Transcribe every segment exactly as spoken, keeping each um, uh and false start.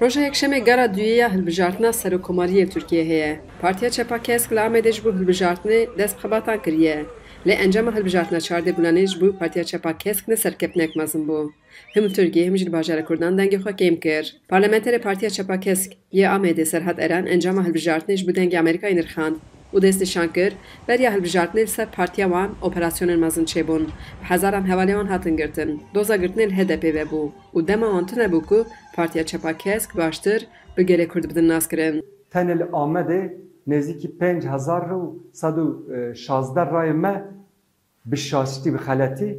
Roja Yekşemê gera duyê ya hilbijartina Serokkomariyê Tirkiyê heye. Partiya Çepa Kesk li Amedê ji bo hilbijartinê dest bi xebatan kiriye. Lê encama hilbijartina çardê Gulanê ji bo Partiya Çepa Kesk ne serkeftinek mezin bû. Him li Tirkiyê him jî li bajarê Kurdan dengê xwe kêm kir. Parlamenterê Partiya Çepa Kesk yê Amedê Serhat Eren encama hilbijartinê ji bo Dengê Amerîkayê nirxand û destnîşan kir, beriya hilbijartinê li ser partiya wan operasyonên mezin çêbûn. Bi hezaran hevalên wan hatin girtin. Doza girtinê li H D P ve bû û dema wan tune bû ku Partiya Çepa Kesk baştir bi gelê Kurd bidin naskirin. Tenê li Amedê nêzîkî pênc hezar û sed û şazdeh rayê me bi şaştî, bi xeletî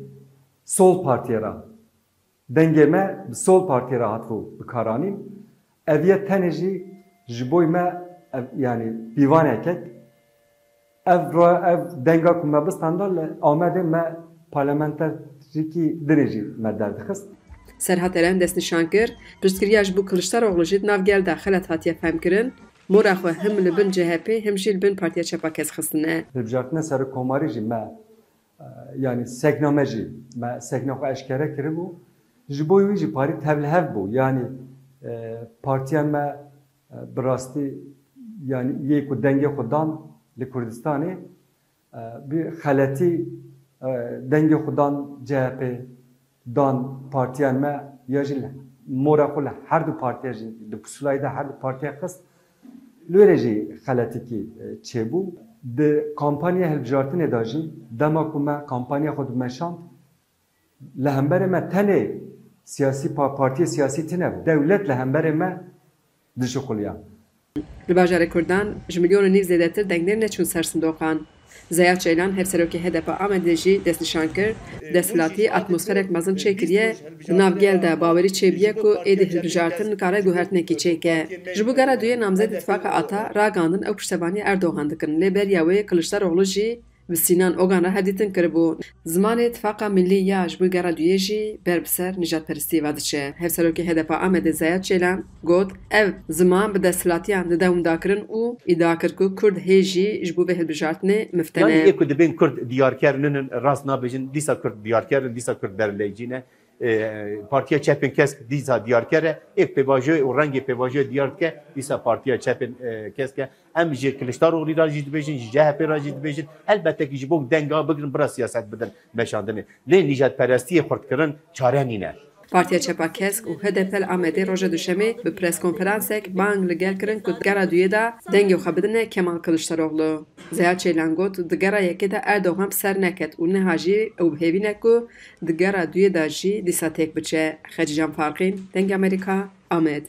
Sol Partiyê re, dengê me bi Sol Partiyê re hatibû bikaranîn. Ev ye tenê jî ji bo me, ev, yanî pîvanekek. Ev ra-, ev denga ku me bistanda li Amedê me parlamenterîkî dinê jî me derdixist. Serhat Eren destnîşan kir, piştgiriya ji bo Kiliçdaroglu jî di nav gel de xelet hatiye fehmkirin, mora xwe him li bin C H P him jî li bin Partiya Çepa Kesk xistine. Hilbijartina Serokkomarî jî me, e, yanî sekna me jî, me sekna xwe eşkere kiribû. Ji bo wî jî parî tevlihev bû. Yanî, e, partiya me, e, bi rastî, yanî yê ku dengê xwe dan li Kurdistanê, e, bi xeletî, e, dengê xwe dan C H P, dan partiyên me, ya jî li mora xwe li her du partiya jî, di pusulayê de her du partiya xist. Li wê re jî xeletikî, e, çêbû. Di kampanya hilbijartinê de jî, dema ku me kampanya xwe dimeşand, li hemberê me tenê siyasî pa-, partiyê siyasî tune bû. Dewlet li hemberê me dişuxuliya. Li bajarê Kurdan ji milyon û nîv zêdetir dengdêr neçûn ser sindoqan. Zeya Çeylan, hevserokê H D P Amedê jî destnîşan kir, desthilatî atmosferek mezin çêkiriye, di nav gel de bawerî çêbûye ku êdî hilbijartin nikare guhertinekî çêke. Ji bo gera duyê namzedê Tifaqa Ata ragandin ew piştevaniya Erdogan dikin, lê beriya wê Kiliçdaroglu jî bi Sînan Ogan re hevdîtin kiribû. Zimanê Tifaqa Millî ya ji bo gera duyê jî ber bi ser nijadperestiyê ve diçe. Hevserokê H D P Amedê Zeya Çeylan got, ev ziman bi desthilatiyan dide windakirin û îdia kir ku Kurd hê jî ji bo vê hilbijartinê mifte ne. Yanî ê ku dibên Kurd diyarker ninin, rast nabêjin, dîsa Kurd diyarker in, dîsa Kurd berleycî ne. E, Partiya Çepên Kesk dîsa diyarker e, ê pêvajoyê û rengê pêvajoyê diyar dike, dîsa Partiya Çepên, e, Kesk e. Em ji Kiliçdaroglu re jî dibêjin, ji C H P re jî dibêjin. Elbette ki ji bo denga bigrin, bira siyaset bidin meşandinê. Lê nîjadperestiyê xurtkirin çare nîne. Partiya Çepa Kesk û H D P li Amedê roja Duşemê bi preskonferansek bang li gel kirin ku gera duyê de dengê xwe bidine Kemal Kiliçdaroglu. Zeya Çeylan got, di gera yekê de Erdogan bi ser neket û niha jî ew bi hêvî ne ku di gera duyê de jî dîsa têk biçe. Xecîcan Farqîn, Dengê Amerîka, Amed.